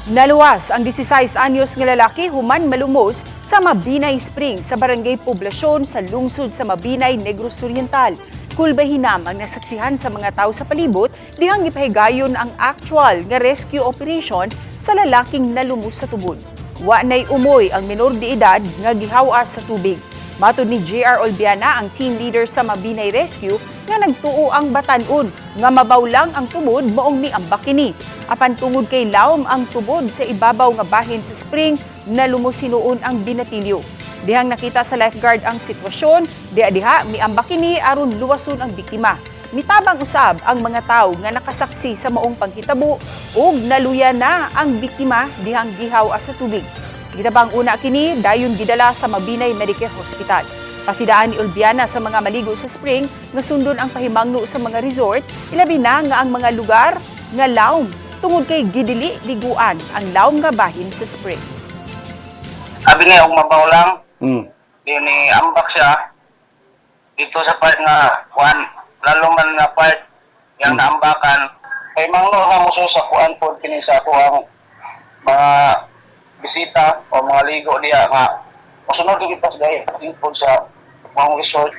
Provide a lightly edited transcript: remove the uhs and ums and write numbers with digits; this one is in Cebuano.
Naluwas ang 16 anyos nga lalaki human malumos sa Mabinay Spring sa Barangay Poblasyon sa lungsod sa Mabinay, Negros Oriental. Kulbahinam ang nasaksihan sa mga tao sa palibot dihang gipahigayon ang actual nga rescue operation sa lalaking nalumos sa tubod. Wa nay umoy ang minor de edad nga gihawas sa tubig. Matod ni JR Olbiana, ang team leader sa Mabinay Rescue, nga nagtuo ang batan-on nga mabaw lang ang tubod maong miambak kini. Apan tungod kay lawom ang tubod sa ibabaw nga bahin sa spring, nalumos hinuon ang binatilyo. Dihang nakita sa lifeguard ang sitwasyon, diha diha miambak kini aron luwason ang biktima. Mitabang usab ang mga tawo nga nakasaksi sa maong panghitabo ug naluya na ang biktima dihang gihaw sa tubig. Gitabang una kini dayon gidala sa Mabinay Medicare Hospital. Pasidaan ni Olbiana sa mga maligo sa spring nga sundon ang pahimangno sa mga resort, ilabi na nga ang mga lugar nga lawom tungod kay gidili liguan ang lawom nga bahin sa spring. Sabi niya, og mabaw lang. Di ni ambak siya. Dito sa part nga, kuan, lalo man nga part, yang naambakan. Kay mangno na mo sa kuan po kini sa kuang mga bisita o mga ligo diya nga mosunod kita sa gaya pod sa mga resort.